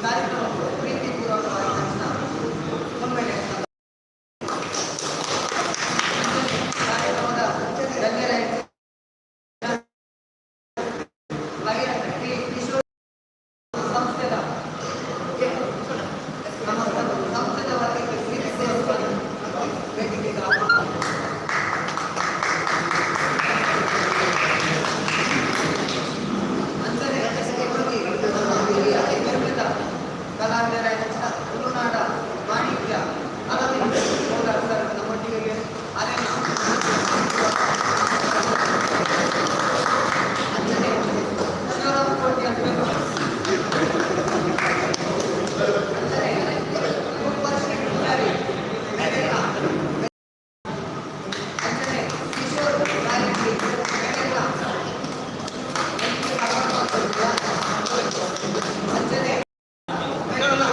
ಕಾರ್ಯಕ್ರಮ ಪ್ರೀತಿಪೂರ್ವಕವಾಗಿ ಸೊಲ್ಮೆಲೆ. ಕಾರ್ಯಕ್ರಮದ ಗಣ್ಯರ ಟಿ ಕಿಶೋರ್ ಸಂಸ್ಥೆದ ನಮ್ಮ ಸಂಸ್ಥೆದ ವತಿಯಿಂದ ಪ್ರೀತಿಪೂರ್ವಕವಾಗಿ ವೇದಿಕೆಗೆ ಆಹ್ವಾನ. ಅಂಚನೆ ನಮ್ಮ ಹಿರಿಯ ಪೆರ್ಮೆದ ಕಲಾವಿದರಾದ ತುಳುನಾಡ ಮಾಣಿಕ್ಯ ಅರವಿಂದ್ ಕೋಲಾರ್ ಸರ್ ನಮ್ಮೊಟ್ಟಿಗೆ ಅರೆನ. ಅಂಚನೆ ಶಿವರಾಮ್ ಕೋಟ್ಯಾನ್, ಅಂಚನೆ ರೂಪಶ್ರೀ ಪೂಜಾರಿ ಮೆರೆನ, ಅಂಚನೆ ಕಿಶೋರ್ ಸಾರಿಗಿ ಮೆರೆನ ವೇದಿಕೆಗೆ ಆಹ್ವಾನ. ಅಂಚನೆ ಮೆರೆನ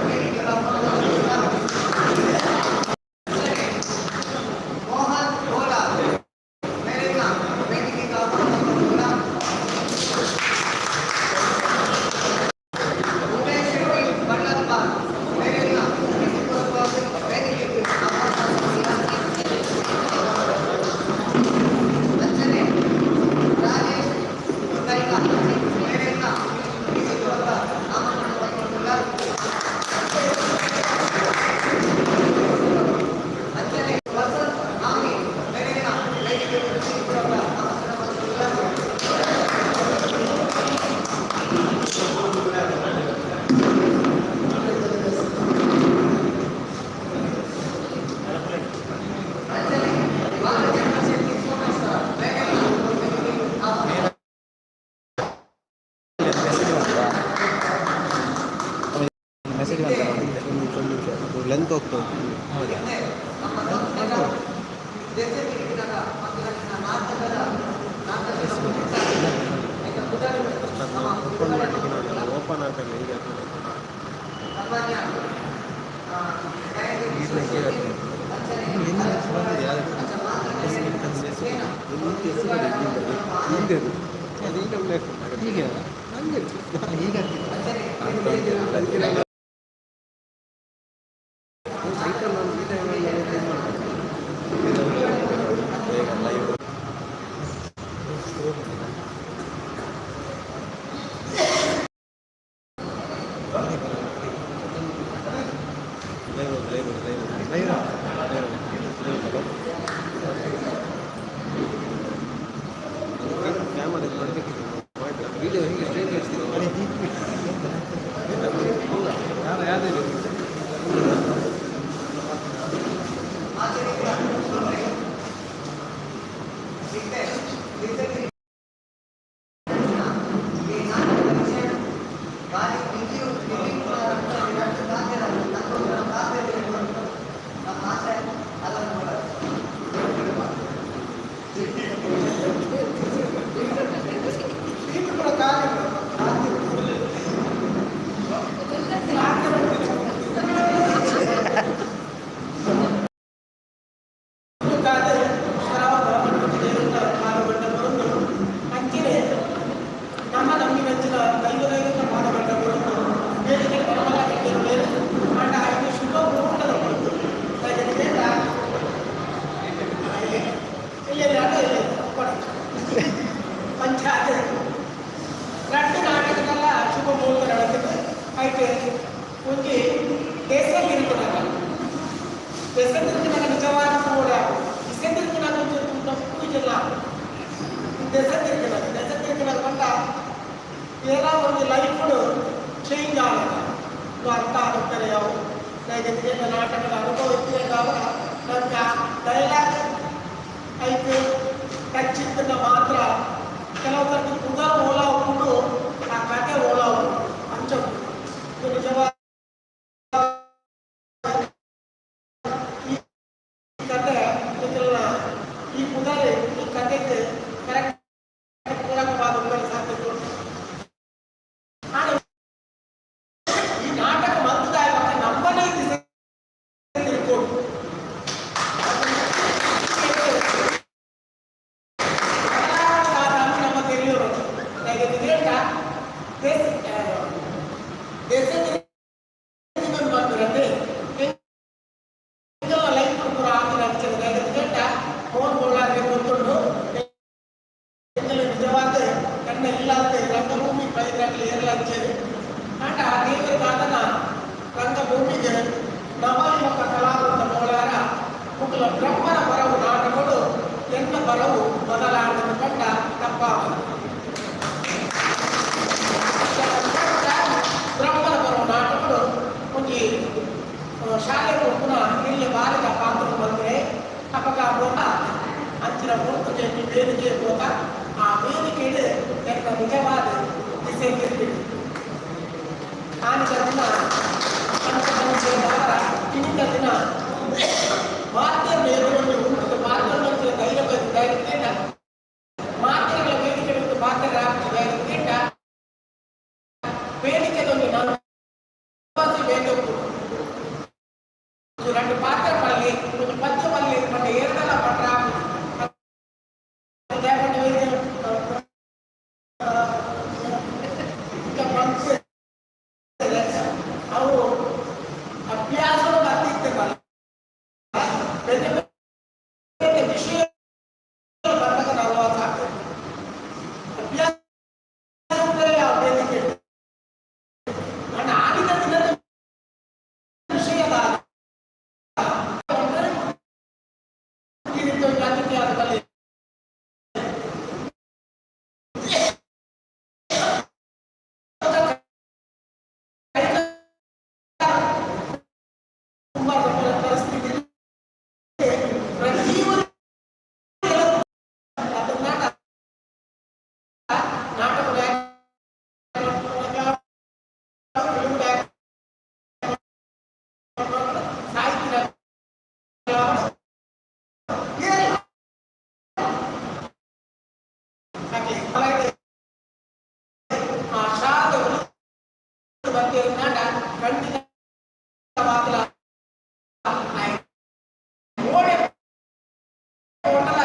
ವೇದಿಕೆಗೆ ಆಹ್ವಾನ. ಅಂಚನೆ ಮೋಹನ್ ಕೋಲಾರ್ ಮೆರೆನ ವೇದಿಕೆಗೆ ಆಹ್ವಾನ. ಉಮೇಶ್ ಶೆಟ್ಟಿ ಬಳ್ಳಪ್ಪ ಮೆರೆನ ಪ್ರೀತಿಪೂರ್ವಕವಾಗಿ ವೇದಿಕೆಗೆ ಆಹ್ವಾನ. ಅಂಚನೆ ರಾಜೇಶ್ ಕೈಲ ಮೆರೆನ ಪ್ರೀತಿಪೂರ್ವಕ ಆಮಂತ್ರಣ ಪತ್ರಿಕೆಗಳ. ಅಂಚನೆ ವಸಂತ್ ಆಮಿ ಮೆರೆನ ವೇದಿಕೆಗೆ ಪ್ರೀತಿಪೂರ್ವಕ ಆಮಂತ್ರಣ ಪತ್ರಿಕೆಗಳ. ಅಂಚನೆ ಬಾಲಚಂದ್ರ ಶೆಟ್ಟಿ ಸೋಮೇಶ್ವರ ಮೆರೆನ ವೇದಿಕೆಗೆ ಆಹ್ವಾನ. ಮೆಸೇಜ್ ಮಾಡ್ತಾ ಮೆಸೇಜ್ ಮಾಡ್ತಾ. ಒಂದು ನಿಮಿಷ, ಲೆಂತ್ ಹೋಗ್ತದೆ. ಹೌದಾ? ನಮ್ಮ ಸಂಸ್ಥೆಯ ದೇಶದ ಮತ್ತು ನನ್ನ ನಾಟಕದ ನಾಟಕದ ನಮ್ಮ ಓಪನ್ ಮಾಡಲಿಕ್ಕೆ ನೋಡಿ, ಅದು ಓಪನ್ ಆಗ್ತಲ್ಲ ಈಗ. ಸನ್ಮಾನ್ಯ ಅಂಚನೆ ಬಂದಿದೆ ಯಾವ್ದು? ಹಿಂದೆ ಅದು ಅದು ಈಗ ಹೀಗೆ. ಹಂಗೆ. ಈಗ ಆಗ್ತಿತ್ತು. ಅಂಚನೆ ಅದಕ್ಕೆ ನಾನು ಸೈಕಲ್ ನಾನು ಈ ಟೈಮಲ್ಲಿ ಇದು ಮಾಡ್ತೀನಿ. ಬೇಗ live. Live, live, live. Live. Live. Camera ಇದು ಮಾಡಬೇಕಿತ್ತು, ಮಾಡಿ ವಿಡಿಯೋ ಹೀಗೆ ಸ್ಟ್ರೈಟ್ ಇಡ್ತೀನಿ. ಹೌದಾ? ಯಾರು ಯಾವ್ದು? ಆಚರಿಸಿದ ಸೊನ್ನೆ ಇತ್ತೆ ಇತ್ತೆ ಈ ನಾಟಕದ ವಿಷಯ ಬಾರಿ ಬಿಗಿಯು ಬಿಗಿ ಕಾವ್ಯದ ಕಾವ್ಯ ನಮ್ಮ ಆಸೆ ಅಲ್ಲ. ಅಂಚನೆ ನಮ್ಮ ನಂಬಿನಂಚಿನ ದೈವ ದೈವದ ಮಾನಗಂಡ ಬರುತ್ತು ವೇದಿಕೆ ಬರಬಲ್ಲ ಗಂಟೆ ಆಂಡ ಐದು ಶುಭ ಮುಹೂರ್ತದ ಬರುತ್ತು. ಇಲ್ಲ ಇಲ್ಲ ಅಲ್ಲ ಇಲ್ಲ ಪಂಚಾಯತ್ ರಡ್ಡು ನಾಟಕದಲ್ಲ ಶುಭ ಮುಹೂರ್ತ ನಡೆದಿದೆ. ಐತೆ ಒಂಜಿ ದೇಶ ತಿರುಗುನಾಗ, ದೇಶ ತಿರುಗುನಾಗ ನಿಜವಾದ ಕೂಡ ಇಸೆ ತಿರುಗುನಾಗ ಒಂಚೂರು ತಪ್ಪು ಇಲ್ಲ. ದೆಸೆ ತಿರುಗುನಾಗ, ದೆಸೆ ತಿರುಗುನಾಗ ಬಂದ ಏನ ಒಂದು ಲೈಫ್ ಚೇಂಜ್ ಆಗ ಅರ್ಥ ಆಗುತ್ತಾರೆ. ಯಾವ ಜೊತೆಗೆ ನಾಟಕದ ಅನುಭವ ಇದ್ದಾಗ ನಮ್ಗೆ ಡೈಲಾಗ್ ಐತೆ ಟಚ್ ಇದ್ದನ್ನ ಮಾತ್ರ. ಕೆಲವು ಸರ್ತಿ ಪುದರ್ ಓಲಾ ಉಂಟು, ಆ ಕತೆ ಓಲಾ ಉಂಟು ಅಂಚ ಇದು ನಿಜವಾದ ಈ ಕತೆ ಇದಕ್ಕೆಲ್ಲ ಈ ಪುದರ್ ಈ ಕತೆಗೆ ಕರೆಕ್ಟ್ ಪೂರಕವಾದ ಉತ್ತರ ಸಾಧ್ಯತೆ ಉಂಟು. ಆಂಡ ಈ ನಾಟಕ ಮಲ್ತದಾಯ ನಮ್ಮನೇ ದಿಸೆ ತಿಳ್ಕೊಂಡು ನಮ್ಮ ತಿಳಿಯೋರು ದೇಶ ದೇಶ. ಆಂಡ ದೇವೆರ್ ದಾದನ ರಂಗಭೂಮಿಗ್ ನವಯುವಕ ಕಲಾವಿದ ಮೋಳಾರ ಮುಕುಲ ಬ್ರಹ್ಮನ ಬರವು ನಾಟಕೊಡು ಎನ್ನ ಬರವು ಬದಲಾಂಡದ ಪಂಡ ತಪ್ಪಾವಂದ್. ಬ್ರಹ್ಮನ ಬರವು ನಾಟಕೊಡು ಒಂಜಿ ಶಾಲೆ ಕೊರ್ಪುನ ಎಲ್ಯ ಬಾಲೆದ ಪಾತ್ರ ಬಂದ್ರೆ ಅಪಗ ಬೋಟ ಅಂಚಿನ ಪೊರ್ತುಗೆ ವೇದಿಕೆ ಪೋತ ಆ ವೇದಿಕೆಡ್ ಎನ್ನ ನಿಜವಾದ ದಿಸೆ ತಿರ್ಪಿಂಡು. ಆನಿದ ದಿನ ಪಂಚ ಪಂಚೆ ಇನಿತ ದಿನ ಮಾತೆರ್ನ ಎದುರೊಂಜಿ ಉಂತುದು ಪಾತೆರುನಂಚಿನ ಧೈರ್ಯ ಧೈರ್ಯ ಕೇಂಡ ಮಾತೆರ್ಲ ವೇದಿಕೆ ಉಂತು ಪಾತೆರ ಆಪುಜಿ ಧೈರ್ಯ ಕೇಂಡ ವೇದಿಕೆದೊಂಜಿ ನಮಕ್ ಬೇತೆ ಉಪ್ಪುಂಡು. ರಡ್ಡ್ ಪಾತೆರ ಪನ್ಲೆ, ಒಂಜಿ ಪದ್ಯ ಪನ್ಲೆ ಪಂಡ ಏರ್ಡಲ ಪಂಡ್ರೆ ಆಪುಜಿ. ದಾಯೆ ಪಂಡ ವೇದಿಕೆ ಅವು ಅಭ್ಯಾಸ ಬತ್ತಿತ್ತಲ್ಲ, ಬೇತೆ ಬೇತೆ ವಿಷಯ ಬಂದಾಗ ನಾವು ಆಗ್ತದೆ. ಅಭ್ಯಾಸ ಅಂದರೆ ಆ ವೇದಿಕೆ ನನ್ನ ಆಗಿದ್ದ ದಿನದ ವಿಷಯದ ಈ ರೀತಿ ಒಂದು ಅತಿಥಿಯಾದ ಬಲಿ ತುಂಬಾ ಪರಿಸ್ಥಿತಿ ಪ್ರತಿಯೊಂದು ಅದನ್ನ ನಾಟಕ ಸಾಹಿತ್ಯ ಆ ಶಾರದ ಬಂದಿರೋದ್ನಾಟ ಖಂಡಿತವಾಗ್ಲ ಓಡೆ ಹೋಟಲ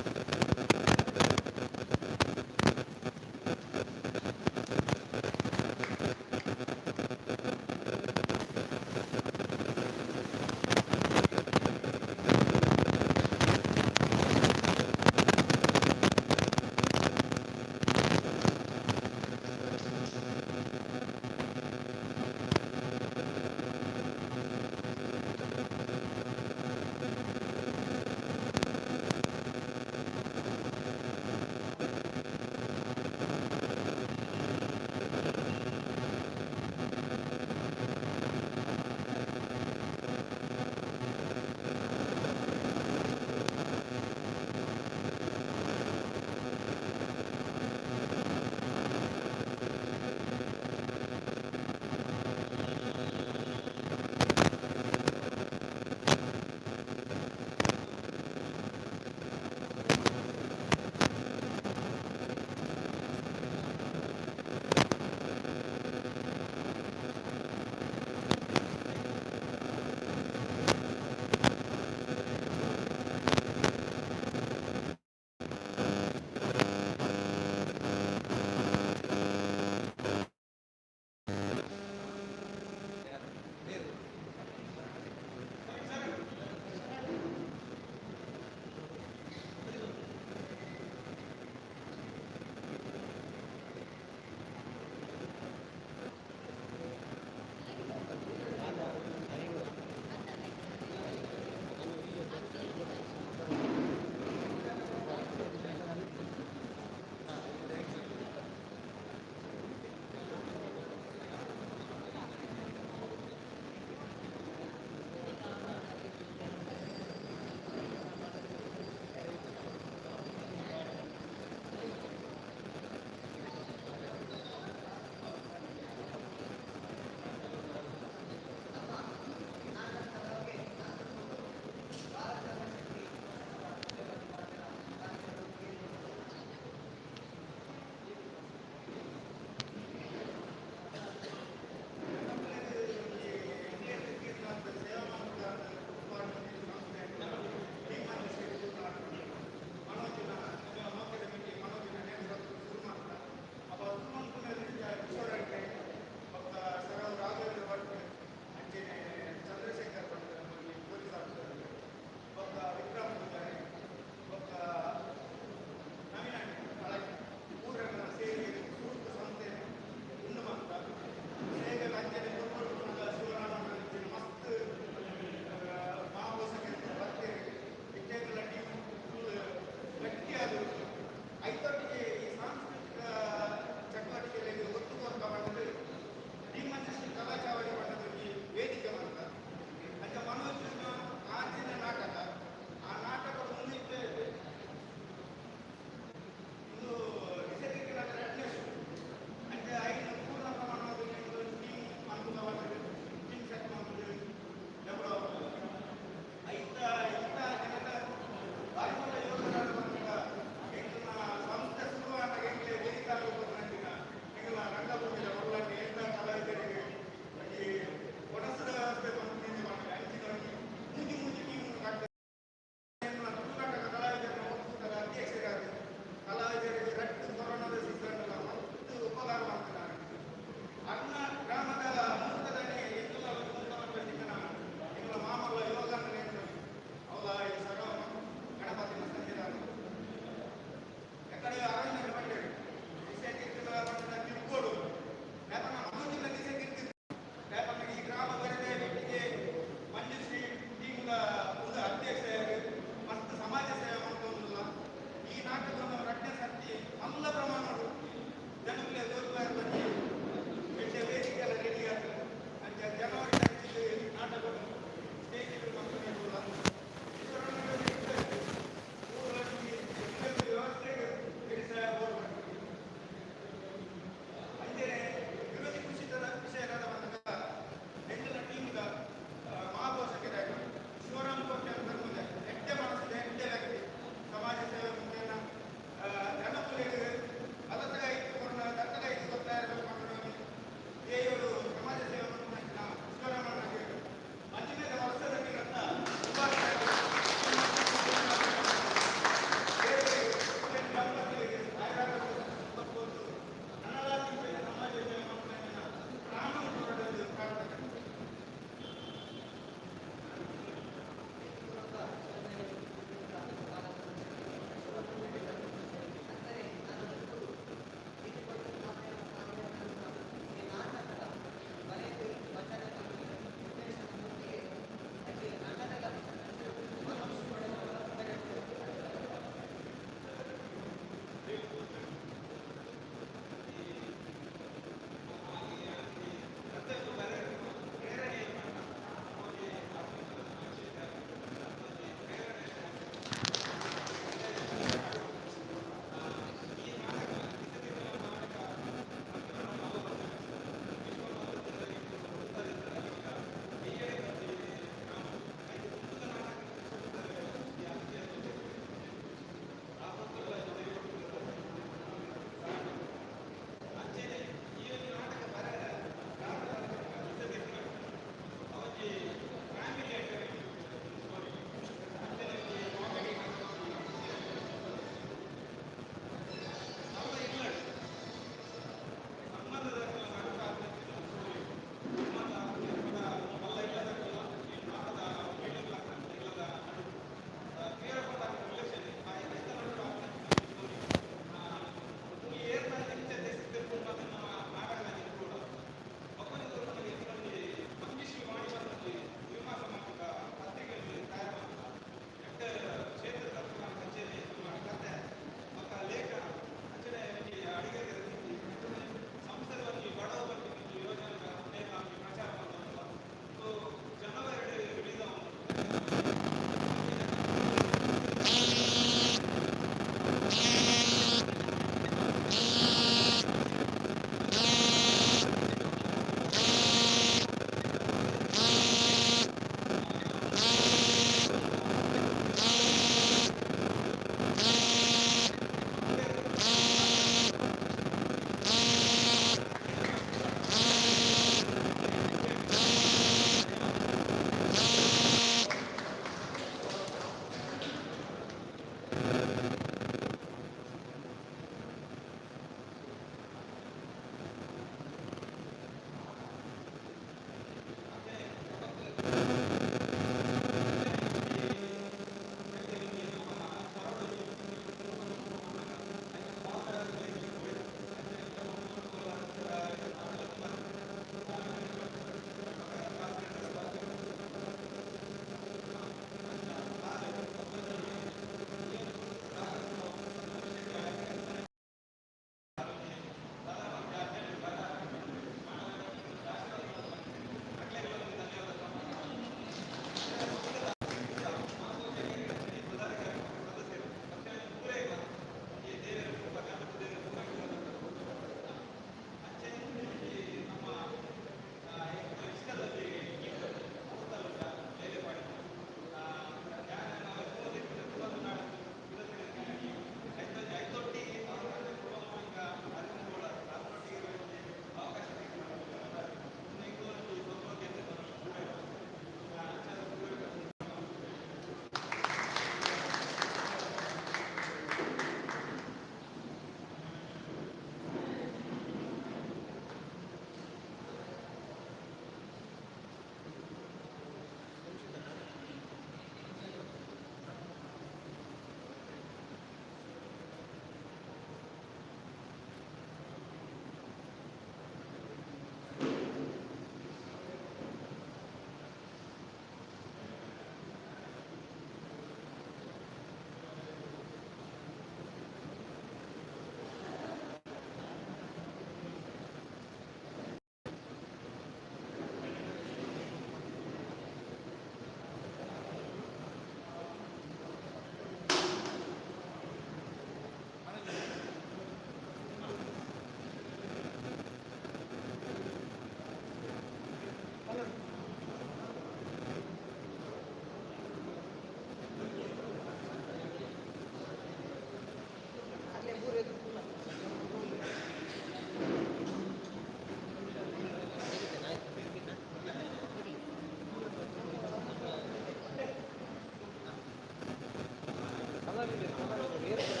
ಕಲರ್ ಇದೆ, ಕಲರ್ ಇದೆ.